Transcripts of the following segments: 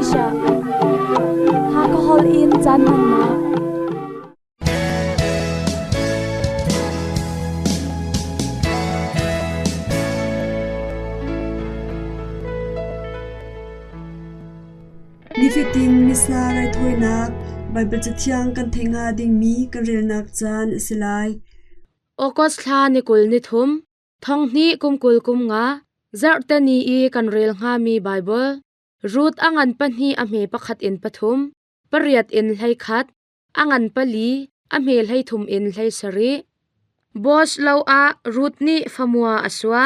Asia. Hakha holh in caan hmannak. Nifatin Missa raithawinak Baibal Cathiang kan theih hnga dingmi kan relnak caan a si lai. August thla ni 23, thong hnih kum 20 kum nga, zarhte ni i kan rel hngami Baibal, Ruth a ngan pahnih a hme pakhat in pathum, pariat in 11, a ngan pali, a hme 13 in 17. Boaz lo ah Ruth nih famua a sua.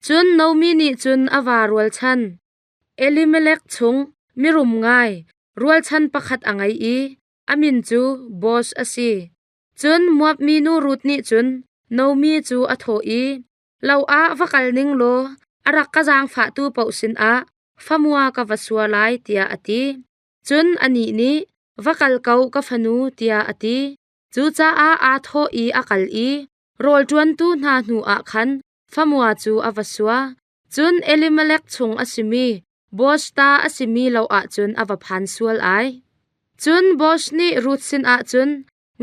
Cun Naomi nih cun a va rualchan. Elimelek chung mirum ngai rualchan pakhat a ngei i a min cu Boaz a si. Cun Moab minu Ruth nih cun Naomi cu a thawh i, Lo ah va kal ning law a rak ka zaangfahtu paoh sinah famua ka va sua lai, tiah a ti. Cun anih nih, Va kal ko, ka fanu, tiah a ti. Cucaah aa thawh i a kal i rawl ṭuantu hna hnuah khan famua cu a va sua. Cun Elimelek chung a simi Boaz ta a simi lo ahcun a va phan sual ai. Cun Boaz nih Ruth sinah cun,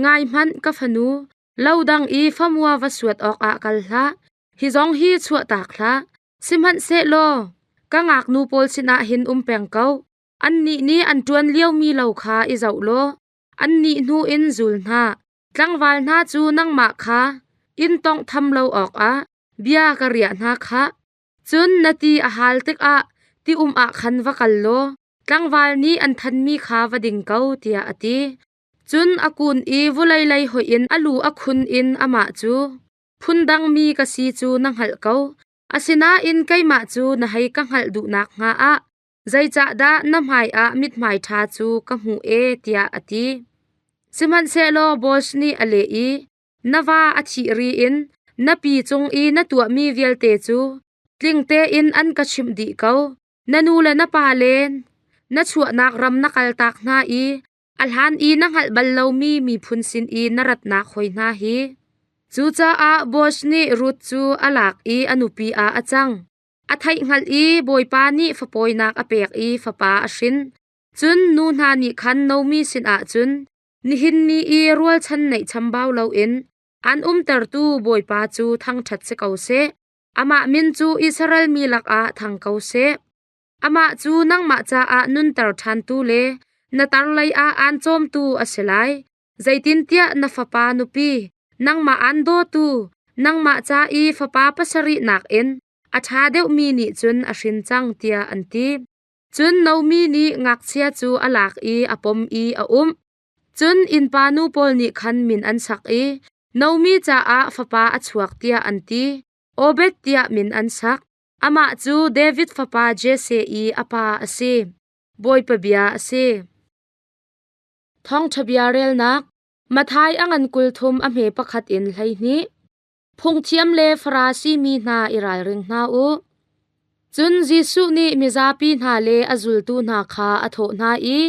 Ngai hmanh, ka fanu, lo dang i famua va suat awkah kal hlah. Hi zong hi chuahtak hlah. Sihmanhsehlaw ka ngaknu pawl sinah hin um peng ko. Annih nih an ṭuan liomi lo kha i zoh law annih hnu in zul hna. Tlangval hna cu nangmah kha inn tawnghtham lo awkah bia ka riah hna khah. Cun na ti a hal tikah ti um ah khan va kal law tlangval nih an thanmi kha va ding ko, tiah a ti. Cun a kun i vawlei lei hoih in a lu a khun in amah cu, Phundang mi ka si cu na hngalh ko, asinain keimah cu na hei ka hngalh duh nakhnga ah zeicahdah na hmaiah mithmai ṭha cu ka hmuh e, tiah a ti. Sihmanhsehlaw Boaz nih a leh i, Na va a thih ri in na pi cung i na tuahmi vialte cu tling tein an ka chimh dih ko. Na nu le na pa le na chuahnak ram na kaltak hna i a hlan i na hngalh bal lomi miphun sin i na ratnak hoi hna hi. Cucaah Boaz nih Ruth cu a lak i a nupi ah a cang. A theihhngalh i Bawipa nih fapawinak a pek i fapa a hrin. Cun nu hna nih khan Naomi sinah cun, Nihin ni i rualchan neih chambau loin an umtertu Bawipa cu thangṭhat si ko seh. Amah min cu Israel mi lakah thang ko seh. Amah cu nangmah caah nunter ṭhantu le na tarlei ah aan cawmtu a si lai. Zeitintiah na fapa nupi, nangmah aan dawtu, nangmah ca i fapa pasarih nakin a ṭha deuhmi nih cun a hrin cang, tiah an ti. Cun Naomi nih ngakchia cu a lak i a pom i a umh. Cun innpa nu pawl nih khan min an sak i Naomi caah fapa a chuak tiah an ti. Obed tiah min an sak. Amah cu David fapa Jesse i a pa a si. Bawipa bia a si. Thawngṭha bia relnak Matthai a ngan 30 a hme pakhat in 12. Phungthiam le Farasi mi hna i ralring hna u. Cun Jesuh nih mizapi hna le a zultu hna kha a thawh hna i,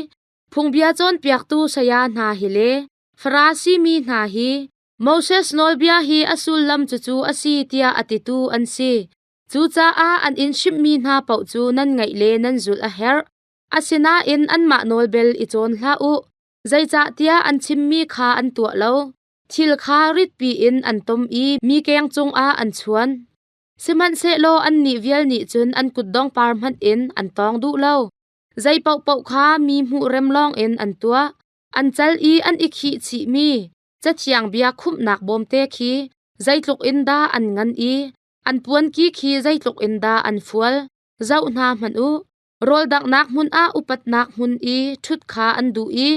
Phungbia cawnpiaktu saya hna hi le Farasi mi hna hi Moses nawlbia hi a sullam cucu a si tiah a titu an si. Cucaah an in chimhmi hna paoh cu nan ngaih le nan zulh a herh. Asinain anmah nawl bel i cawn hlah u, zeicahtiah an chimmi kha an tuah lo. Thil kha ritpi in an tom i mi keng cungah an chuan. Sihmanhsehlaw annih vial nih cun an kutdong par hmanh in an tawng duh lo. Zei paohpaoh kha mi hmuh rem lawngin an tuah. An cal i an i khih chihmi Cathiang bia khumhnak bawmte khi zeitluk in dah an ngan i an puanki khi zeitluk in dah an fual, zoh hna hmanh u. Rawl danghnak hmun ah upatnak hmun i ṭhut kha an duh i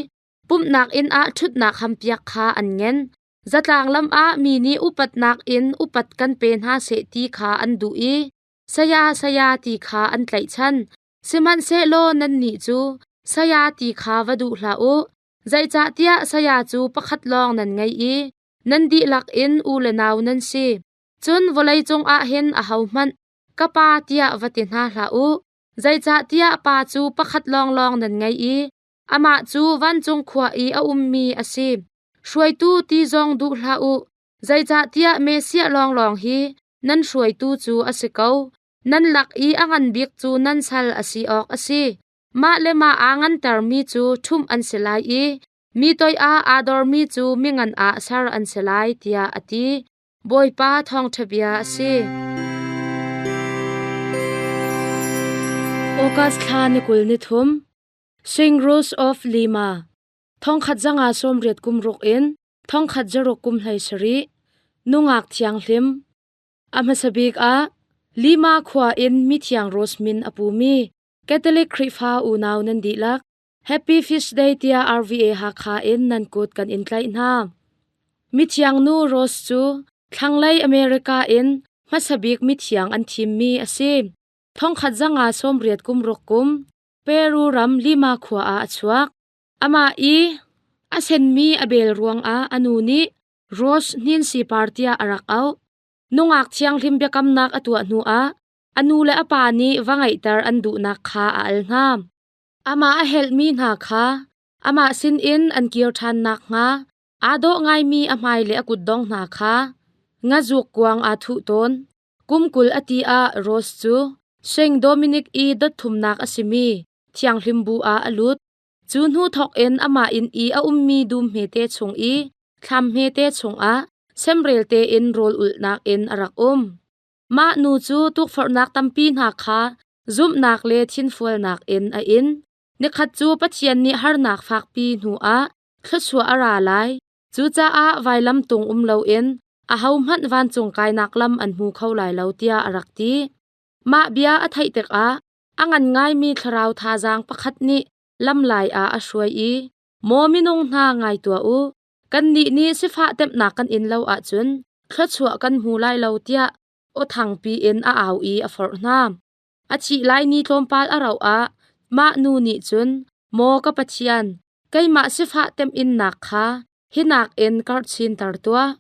pumhnak inn ah ṭhutnak hampiak kha an ngen. Zatlang lam ah mi nih upatnak in upat kan pe hna seh ti kha an duh i saya saya ti kha an tlaihchan. Sihmanhsehlaw nannih cu saya ti kha va duh hlah u, zeicahtiah saya cu pakhat lawng nan ngei i nan dihlak in u le nau nan si. Cun vawleicung ah hin ahohmanh ka pa tiah va ti hna hlah u, zeicahtiah Pa cu pakhat lawnglawng nan ngei i amah cu vancung khua i a ummi a si. Hruaitu ti zong duh hlah u, zeicahtiah Messiah lawnglawng hi nan hruaitu cu a si ko. Nan lak i a ngan bik cu nan sal a si awk a si. Mah le mah aa ngantermi cu ṭhumh an si lai i mi toi ah aa dormi cu mingan ah ser an si lai, tiah a ti. Bawipa thawngṭha bia a si. August thla ni 23, Sing Rose of Lima, 1586 in 1617, nungak thianghlim. A hmasa bik ah Lima khua in mithiang Rose min a pumi Catholic Khrihfa unau nan dihlak Happy Fish Day tiah RVA Hakha in nan kut kan in tlaih hna. Mithiang nu Rose cu thlanglei America in hmasa bik mithiang an thimmi a si. 1986 kum Peru ram Lima khua ah a chuak. Amah i a senmi a bel ruangah a nu nih Rose hninsi par tiah a rak auh. Nungak thianghlim biakamnak a tuah hnuah a nu le a pa nih va ngeihter an duhnak kha a al hna. Amah a helhmi hna kha amah sinin an kir ṭhan nakhnga aa dawh ngaimi a hmai le a kutdong hna kha ngazuk kuang aa thuh tawn. Kum 20 a ti ah Rose cu Saint Dominic i dotthumnak a simi thianghlim bu ah a lut. Cu hnu thawk in amah inn i a ummi dum hmete chung i thlam hmete chungah semrel tein rawl ulhnak in a rak um. Mah nu cu tukforhnak tampi hna kha zumhnak le thinfualnak in a in. Nikhat cu Pathian nih harnak fakpi hnuah thluachuah a ra lai. Cucaah vailam tung um loin ahohmanh vancung kainak lam an hmu kho lai lo tiah a rak ti. Mah bia a theih tikah a ngan ngaimi thlarau thazaang pakhat nih lamlai ah a hruai i, Maw minung hna ngai tuah u, kannih nih sifah temhnak kan in lo ahcun thluachuah kan hmu lai lo tiah aw thangpi in a au i a forh hna. A thih lai ni tlawmpal a rauh ah mah nu nih cun, Maw ka Pathian, keimah sifah temhinnak kha hi nakin karh chinter tuah.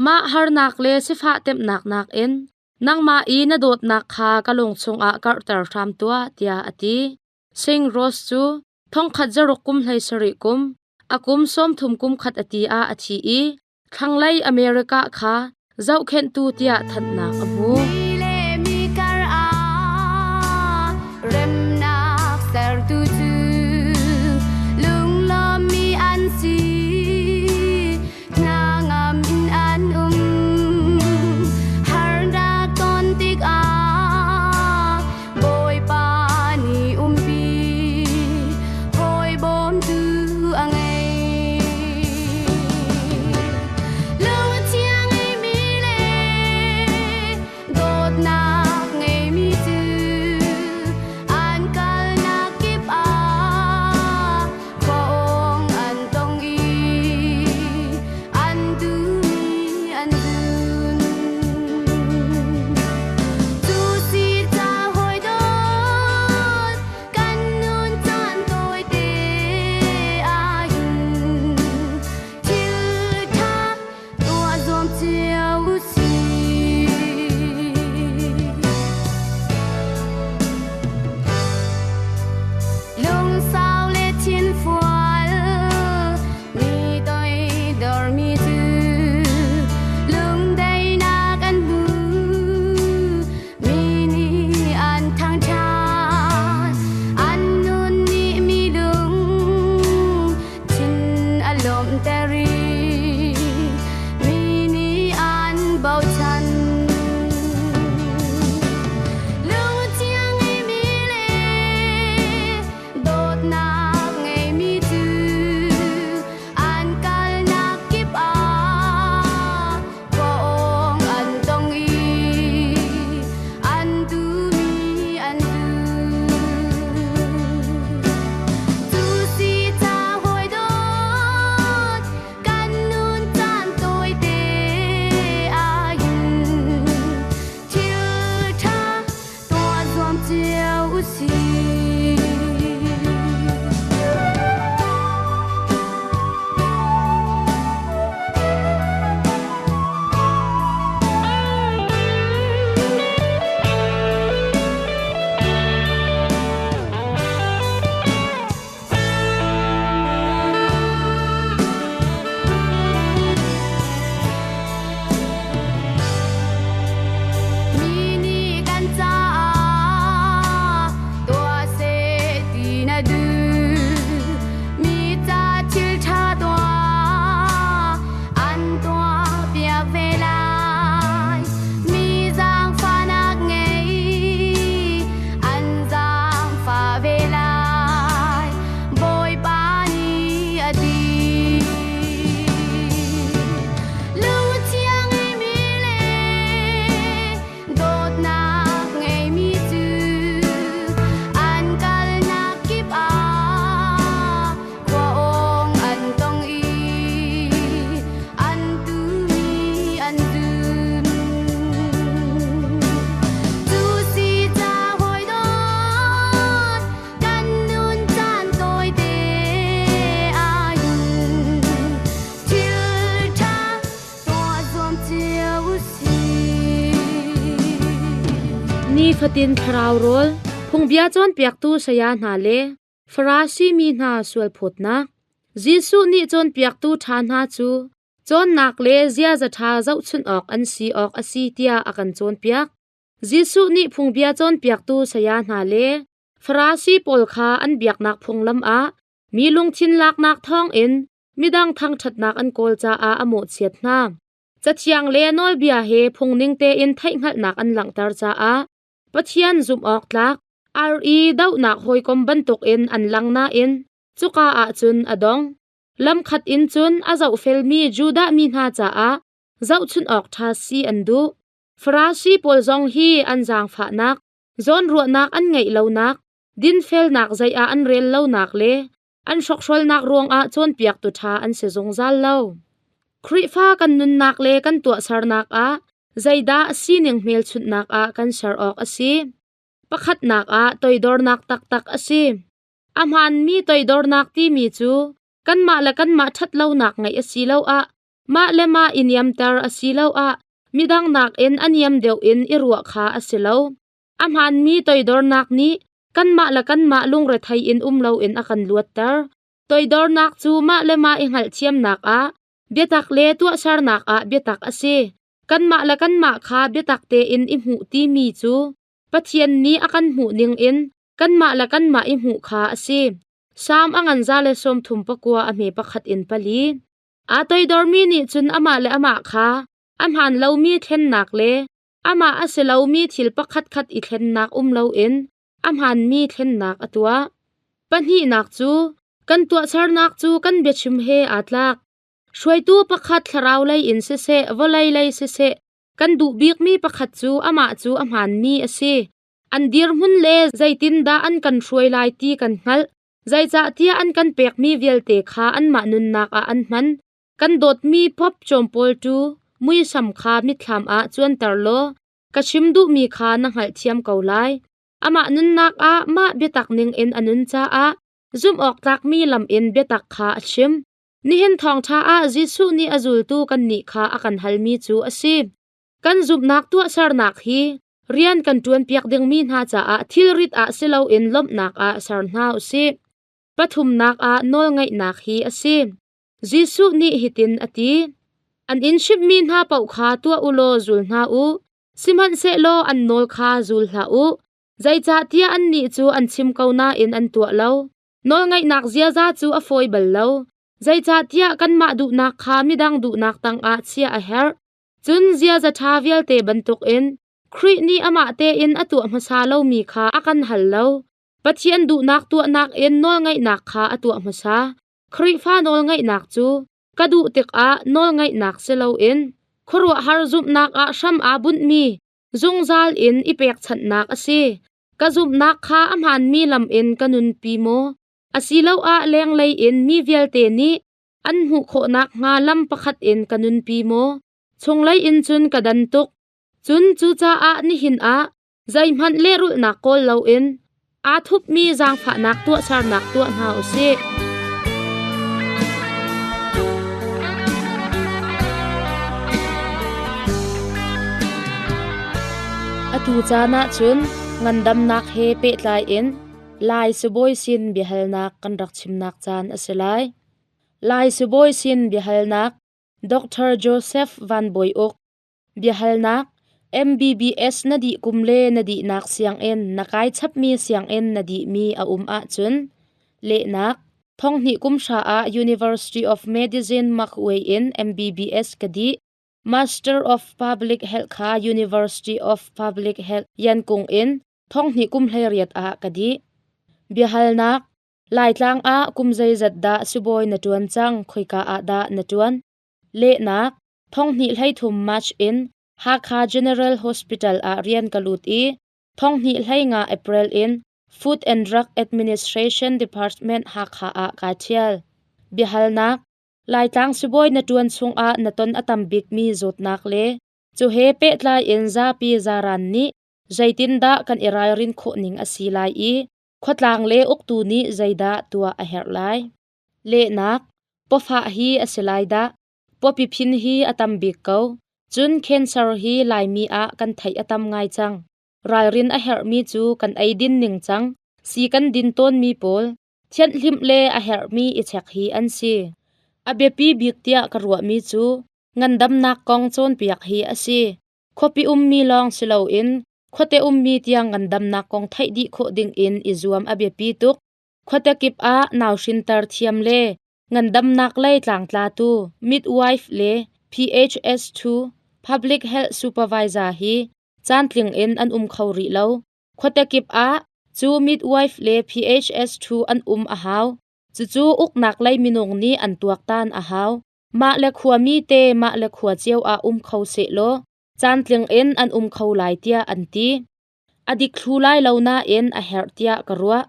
Mah harnak le sifah temhnak nakin nangmah i na dawtnak kha ka lung chungah karhter hram tuah, tiah a ti. Sing Rose cu 1617 kum, a kum 30 kum khat a ti ah a thi i thlanglei America kha zohkhenhtu tiah thanhnak a hmu. Remnak sertu cu lunglawmmi an si. Hnangam in an um. Harnak ton tikah Bawipa nih umpi. Hawi bawmtu a ngei. Lung thiang ngeimi le dawtnak ngeimi cu an kalnak kip ah Khuaawng an tong i an duhmi an zun. Cu si ca hawi dawt kan nun caan tawite ahhin thil ṭha tuah zuam cio u sih. Lungsau le thinfual mi toidormi cu lungdaihnak an hmu. Mi nih an thangṭhat, an nun nih mi lung thin a lawmhter i mi nih an bochan. Lungthiang ngeimi le Nifatin thlarau rawl, phungbia cawnpiaktu saya hna le Farasi mi hna sualphawtnak. Jesuh nih cawnpiaktu ṭha hna cu cawnnak le ziaza ṭha zohchunh awk an si awk a si tiah a kan cawnpiak. Jesuh nih phungbia cawnpiaktu saya hna le Farasi pawl kha an biaknak phunglam ah mi lungthin laknak thawngin midang thangṭhatnak an kawl caah a mawhchiat hna. Cathiang le nawlbia he phungning tein theihhngalhnak an langhter caah Pathian zumh awk tlak ar i dohnak hawikom bantukin an lang nain cuka ah cun a dong. Lamkhat in cun a zohfelmi Judah mi hna caah zohchunh awk ṭha si an duh. Farasi pawl zong hi an zaangfahnak, zawnruahnak an ngeih lonak, dinfelnak zei ah an rel lonak le an hrokhrawlnak ruangah cawnpiaktu ṭha an si zungzal lo. Khrihfa kan nunnak le kan tuahsernak ah zeidah a sining hmelchunhnak ah kan ser awk a si? Pakhatnak ah toidornak taktak a si. A hmaanmi toidornak timi cu kanmah le kanmah ṭhatlonak ngeih asiloah mah le mah i niamter asiloah midang nakin a niam deuh in i ruah kha a si lo. A hmaanmi toidornak nih kanmah le kanmah lungrethei in um loin a kan luatter. Toidornak cu mah le mah i hngalhthiamnak ah biatak le tuahsernak ah biatak a si. Kanmah le kanmah kha biatak tein i hmuh timi cu Pathian nih a kan hmuh ningin kanmah le kanmah i hmuh kha a si. Salm a ngan 139 a hme pakhat in pali. Aa toidormi nih cun amah le amah kha a hmaan lomi thlennak le amah a si lomi thil pakhatkhat i thlennak um loin a hmaanmi thlennak a tuah. Pahnihnak cu kan tuahsernak cu kan biachim he aa tlak. Hruaitu pakhat thlarau lei in siseh, vawlei lei siseh, kan duh bikmi pakhat cu amah cu a hmaanmi a si. An dirhmun le zeitindah an kan hruai lai ti kan hngalh. Zeicahtiah an kan pekmi vialte kha anmah nunnak ah an hman. Kan dawtmi Pope John Paul II muisam kha mitthlam ah cuanter law ka chim duhmi kha na hngalhthiam ko lai. Amah nunnak ah mah biatak ningin a nun caah zumhawktlakmi lam in biatak kha a chim. Nihin thawngṭha ah Jesuh nih a zultu kannih kha a kan halmi cu a si. Kan zumhnak tuahsernak hi rian kan ṭuanpiak dingmi hna caah thilrit ah si loin lawmhnak ah ser hna u sih. Pathumnak ah nawlngaihnak hi a si. Jesuh nih hitin a ti, An in chimhmi hna paoh kha tuah u law zul hna u, sihmanhsehlaw an nawl kha zul hlah u, zeicahtiah annih cu an chim ko nain an tuah lo. Nawlngaihnak ziaza cu a fawi bal lo, zeicahtiah kanmah duhnak kha midang duhnak tangah chiah a herh. Cun ziaza ṭha vialte bantukin Khrih nih amah tein a tuah hmasa lomi kha a kan hal lo. Pathian duhnak tuahnak in nawlngaihnak kha a tuah hmasa. Khrihfa nawlngaihnak cu ka duh tikah nawlngaihnak si loin khuaruahhar zumhnak ah hram aa bunhmi zungzal in i pekchanhnak a si. Ka zumhnak kha a hmaanmi lam in ka nunpi maw? Asiloah lenglei in mi vialte nih an hmuh khawh nakhnga lam pakhat in ka nunpi maw? Chunglei in cun ka dan tuk. Cun cucaah nihin ah zeihmanh lehrulhnak kawl loin aa thupmi zaangfahnak tuahsernak tuah hna u sih. Atu caan ah cun ngandamnak he pehtlai in Lai sibawi sin biahalnak kan rak chimnak caan a si lai. Lai sibawi sin biahalnak Dr. Joseph Van Bawi Uk Biahalnak, MBBS na dih kum le na dihnak sianginn na kai chapmi sianginn na dihmi a um ahcun lehnak, thonghnih kum hra ah University of Medicine Magway in MBBS ka dih. Master of Public Health kha University of Public Health Yankung in thonghnih kum 18 ah ka dih. Biahalnak, Laitlang ah kum zeizat dah sibawi na ṭuan cang, khoika ah dah na ṭuan? Lehnak, Thonghnih 13 March in Hakha General Hospital ah rian ka lut i thonghnih 15 April in Food and Drug Administration Department Hakha ah kaa ṭhial. Biahalnak, Laitlang sibawi na ṭuan chungah na ton a tam bikmi zawtnak le cu he pehtlai in zapi zaran nih zeitindah kan i ralrin khawh ning a si lai i khuatlang le uktu nih zeidah tuah a herh lai? Lehnak, Pawfah hi a si lai dah. Pawpi phin hi a tam bik ko. Cun cancer hi Laimi ah kan theih a tam ngai cang. Ralrin a herhmi cu kan eidin ningcang, sii kan din tawnmi pawl, thianhhlimh le a herhmi i chek hi an si. A biapi bik tiah ka ruahmi cu ngandamnak kong cawnpiak hi a si. Khuapi ummi lawng si loin khuate ummi tiang ngandamnak kong theih dih khawh dingin i zuam a biapi tuk. Khuate kip ah nauhrinter thiam le ngandamnak lei tlangtlatu midwife le PHS2 Public Health Supervisor hi caantling in an um kho rih lo. Khuate kip ah cu midwife le PHS2 an um a hau. Cucu uknak lei minung nih an tuaktan a hau. Mah le khuami te mah le khua cio ah um kho sehlaw caantling in an um kho lai tiah an ti. A dik thlu lai lo nain a herh tiah ka ruah.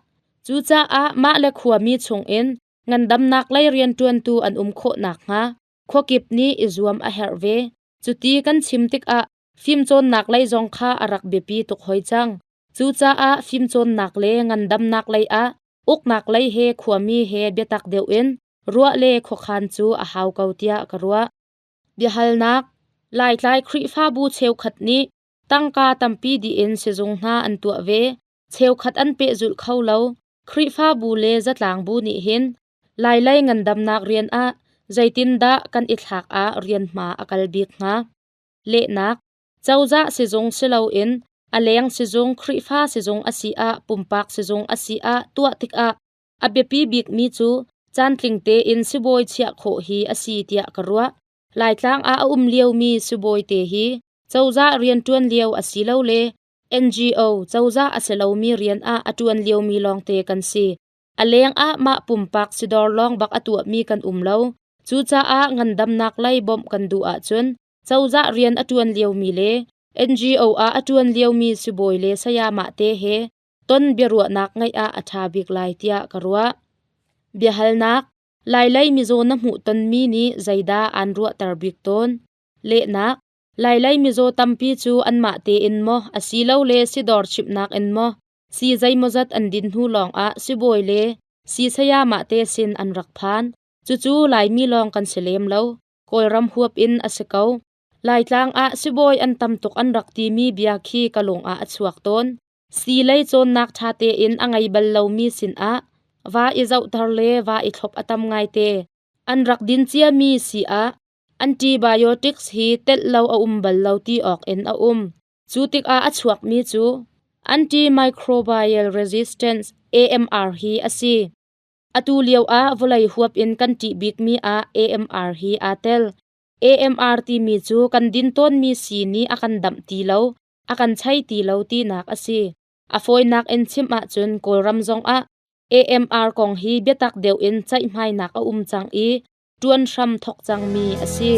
Cucaah mah le khuami chungin ngandamnak lei rianṭuantu an um khawh nakhnga khuakip nih i zuam a herh ve. Cuti kan chim tikah fimcawnnak lei zong kha a rak biapi tuk hoi cang. Cucaah fimcawnnak le ngandamnak lei ah uknak lei he khuami he biatak deuh in ruah le khuakhan cu a hau ko tiah ka ruah. Biahalnak Laitlai Khrihfabu cheukhat nih tangka tampi dih in sizung hna an tuah ve. Cheukhat an pehzulh kho lo. Khrihfabu le zatlangbu nih hin Lailei ngandamnak rian ah zeitindah kan i thlak ah rianhma a kal bik hnga? Lehnak Cozah sizung si loin a leng sizung Khrihfa sizung a si ah pumpak sizung a si ah tuah tikah a biapi bikmi cu caantling tein sibawi chiah khawh hi a si tiah ka ruah. Laitlang ah a um liomi sibawi te hi cozah rianṭuan lio asilole NGO cozah a si lomi rian ah a ṭuan liomi lawngte kan si. A leng ah mah pumpak sidawr lawng bak a tuahmi kan um lo. Cucaah ngandamnak lei bawmh kan duh ahcun cozah rian a ṭuan liomi le NGO ah a ṭuan liomi sibawi le sayamah te he ton biaruahnak ngeih ah a ṭha bik lai tiah ka ruah. Biahalnak Lailei mizaw na hmuhtonmi nih zeidah aan ruahter bik tawn? Lehnak Lailei mizaw tampi cu anmah tein maw asilole sidawr chimhnak in maw sii zeimawzat an din hnu lawngah sibawi le sii sayamah te sin an rak phan. Cucu Laimi lawng kan si lem lo. Kawlram huap in a si ko. Laitlang ah sibawi an tam tuk an rak timi bia khi ka lung ah a chuak tawn. Sii lei cawnnak ṭha tein a ngei bal lomi sinah va i zohter le va i thlop a tam ngaite. An rak din ciami sii ah antibiotics hi telh lo a um bal lo ti awk in a um. Cu tikah a chuakmi cu antimicrobial resistance AMR hi a si. Atu lio ah vawlei huap in kan ṭih bikmi ah AMR hi aa tel. AMR timi cu kan din tawnmi sii nih a kan damh ti lo, a kan chei ti lo tinak a si. A fawinak in chim ahcun Kawlram zongah AMR kong hi biatak deuh in ceihmainak a um cang i ṭuan hram thawk cangmi a si.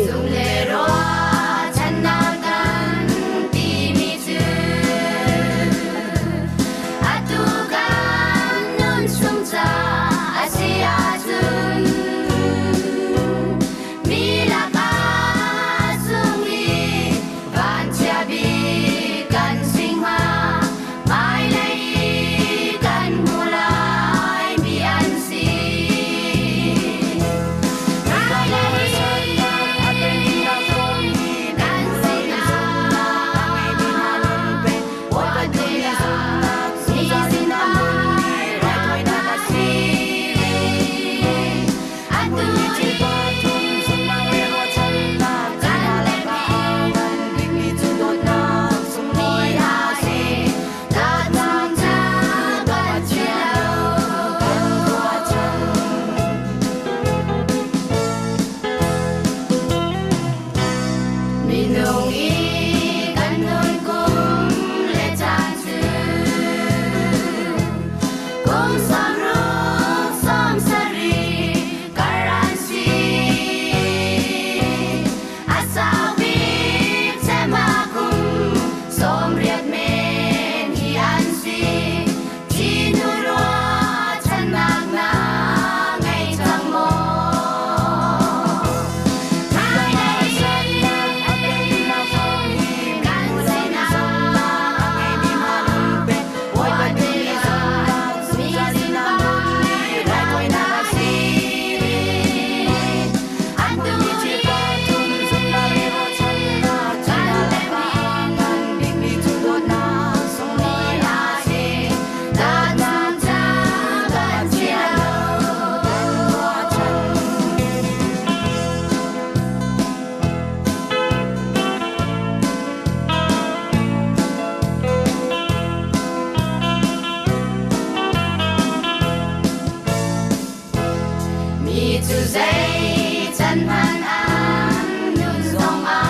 cu zei can hmanh an nun zongah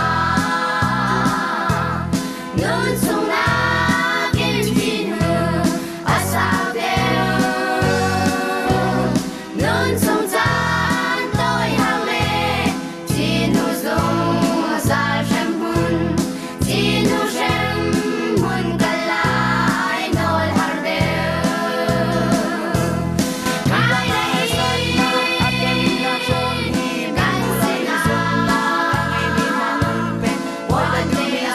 nun chung nakin thihnu a sau deuh. Nun chung caan tawi hang le thihnu zungzal hremhmun, thihnu hremhmun kal lai nawl har deuh. Hmailei kan sinah One day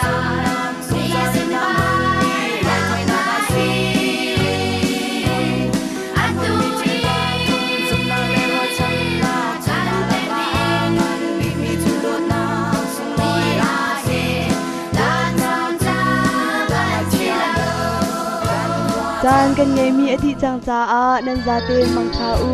Atu i chan te ding Caan kan ngeihmi a dih cang caah nan zatein mangṭha u.